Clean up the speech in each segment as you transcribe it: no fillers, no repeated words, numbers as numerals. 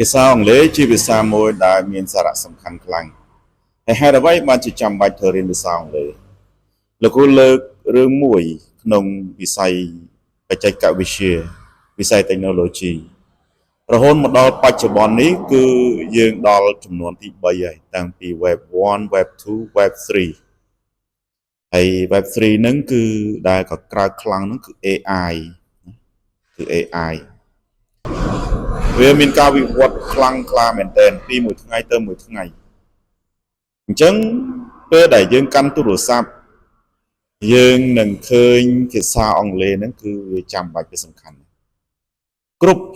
ភាសាអង់គ្លេសជាភាសាមួយដែលមានសារៈសំខាន់ខ្លាំងហើយហេតុអ្វីបានជាចាំបាច់ត្រូវរៀនភាសាអង់គ្លេសលោកគ្រូលើករឿងមួយក្នុងវិស័យបច្ចេកវិទ្យាវិស័យ technology រហូតមកដល់បច្ចុប្បន្ននេះគឺយើងដល់ចំនួនទី3ហើយតាំងពី web 1 web 2 web 3ហើយ web 3ហ្នឹងគឺដែលក៏ក្រៅខ្លាំងហ្នឹងគឺ AI គឺ AI វាមានការវិវត្តខ្លាំងក្លាមែនទែនពីមួយថ្ងៃទៅមួយថ្ងៃអញ្ចឹងពេលដែលយើងកាន់ទូរស័ព្ទយើងនឹងឃើញភាសាអង់គ្លេសហ្នឹងគឺវាចាំបាច់វាសំខាន់គ្រប់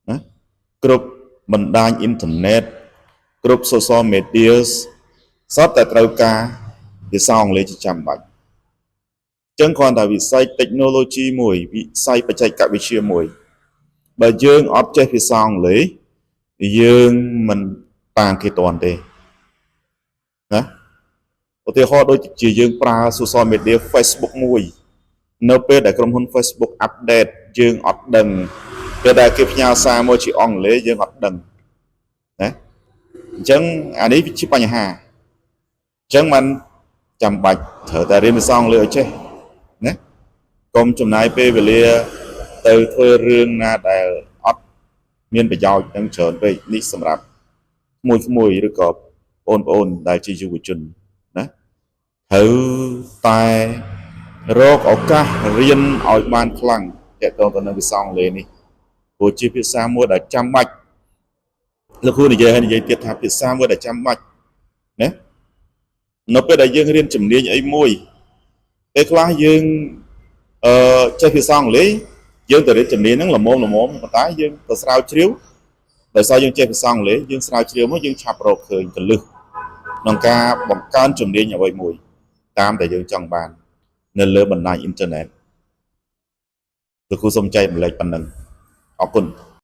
ណាគ្រប់បណ្ដាញអ៊ីនធឺណិតគ្រប់ social media សុទ្ធតែត្រូវការភាសាអង់គ្លេសជាចាំបាច់អញ្ចឹងគ្រាន់តែវិស័យ technology មួយវិស័យបច្ចេកវិទ្យាមួយបើយើងអត់ចេះភាសាអង់គ្លេសយើងមិនតាមគេទាន់ទេណាឧទាហរណ៍ដូចជាយើងប្រើ social media Facebook មួយ នៅពេលដែលក្រុមហ៊ុន Facebook update យើងអត់ដឹងពេលដែលគេផ្ញើសារមកជាអង់គ្លេសយើងអត់ដឹងណាអញ្ចឹងអានេះជាបញ្ហាអញ្ចឹងมันចាំបាច់ត្រូវតែរៀនភាសាអង់គ្លេសឲ្យចេះណាកុំចំណាយពេលវេលាទៅធ្វើរឿងណាដែលអត់មានប្រយោជន៍នឹងច្រើនពេកនេះសម្រាប់ក្មួយៗឬក៏បងប្អូនដែលជាយុវជនណាត្រូវតែរកឱកាសរៀនឲ្យបានខ្លាំងទាក់ទងទៅនឹងភាសាអង់គ្លេសនេះព្រោះជាភាសាមួយដែលចាំបាច់លោកគ្រូនិយាយឲ្យនិយាយទៀតថាភាសាមួយដែលចាំបាច់ណានៅពេលដែលយើងរៀនជំនាញអីមួយពេលខ្លះយើងអឺចេះភាសាអង់គ្លេសយើងទៅរៀនជំនាញហ្នឹងល្មមល្មមប៉ុន្តែយើងទៅស្រាវជ្រាវដោយសារយើងចេះភាសាអង់គ្លេសយើងស្រាវជ្រាវមកយើងឆាប់រកឃើញគន្លឹះក្នុងការបង្កើនជំនាញអ្វីមួយតាមដែលយើងចង់បាននៅលើបណ្ដាញអ៊ីនធឺណិតលោកគ្រូសូមចែករំលែកប៉ុណ្ណឹងអរគុណ។